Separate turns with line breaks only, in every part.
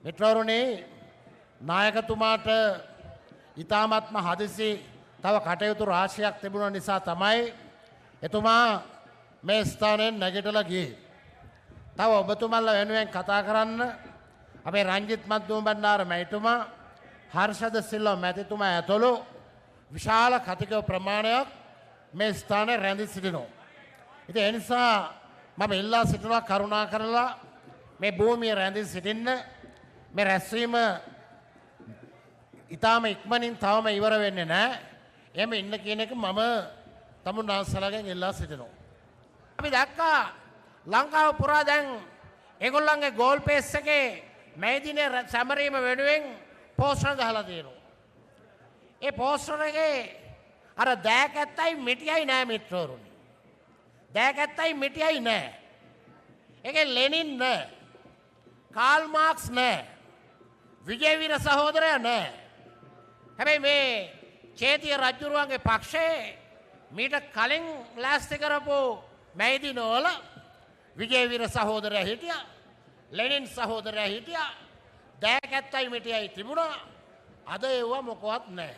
මිත්‍රවරුනි, නායකතුමාට ඉතාමත්ම හදිසි තව කටයුතු රාශියක් තිබුණ නිසා තමයි එතුමා මේ ස්ථානයෙන් නැගිටලා ගියේ. තව ඔබතුමන්ලා වෙනුවෙන් කතා කරන්න අපේ රංජිත් මද්දුම බණ්ඩාර මැතිතුමා, හර්ෂද සිල්වා මැතිතුමා ඇතුළු විශාල කතික ප්‍රමාණයක් මේ ස්ථානයේ රැඳී සිටිනවා. ඉතින් ඒ නිසා මම ඉල්ලා සිටිනවා කරුණා කරලා මේ භූමිය රැඳී සිටින්න. මේ රැස්වීම ඉතාම ඉක්මනින් තවම ඉවර වෙන්නේ නැහැ. එහෙම ඉන්න කියන එක මම තමුන්නාන්සලාගෙන් ඉල්ලා සිටිනවා. අපි දැක්කා ලංකාව පුරා දැන් ඒගොල්ලන්ගේ ගෝල් පේස් එකේ මැයි දිනේ සැමරීම වෙනුවෙන් පෝස්ටර් ගහලා තියෙනවා. ඒ පෝස්ටර් එකේ අර දෑකැත්තයි මිටියයි නෑ මිත්‍රවරුනි. දෑකැත්තයි මිටියයි නෑ. ඒකේ ලෙනින් නෑ. කාල් මාක්ස් නෑ. විජේවීර සහෝදරයා නෑ. හැබැයි මේ චේතිය රජුරුවන්ගේ පක්ෂයේ මීට කලින් ලෑස්ති කරපු මැයි දිනවල විජේවීර සහෝදරයා හිටියා. ලෙනින් සහෝදරයා හිටියා. දෑකැත්තයි මිටියයි තිබුණා. අද ඒවා මොකවත් නෑ.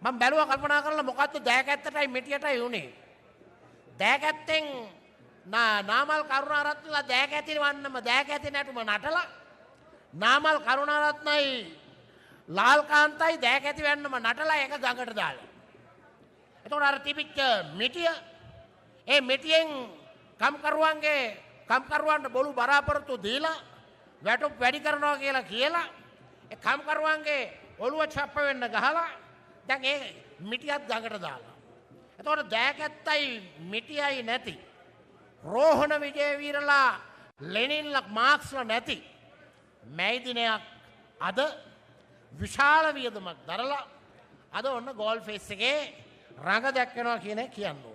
මම බැලුවා කල්පනා කරලා මොකද්ද දෑකැත්තටයි මිටියටයි උනේ. දෑකැත්තෙන් නාමල් කරුණාරත්නලා දෑකැති වන්නම දෑකැති නැටුම නටලා නාමල් කරුණාරත්නයි ලාල්කාන්තයි දෑකැති වන්නම නටලා ඒක ගඟට දාලා. එතකොට අර තිබිච්ච මිටිය, ඒ මිටියෙන් කම්කරුවන්ට බොළු බලාපොරොත්තු දීලා වැටුප් වැඩි කරනවා කියලා කියලා ඒ කම්කරුවන්ගේ ඔළුව චප්ප වෙන්න ගහලා දැන් ඒ මිටියත් ගඟට දාලා. එතකොට දෑකැත්තයි මිටියයි නැති, රෝහණ විජේවීරලා ලෙනින්ලා මාක්ස්ලා නැති මැයි දිනයක් අද විශාල වියදමක් දරලා අද ඔන්න ගෝල් ෆේස් එකේ රඟ දැක්වෙනවා කියන එක කියන්න ඕනේ.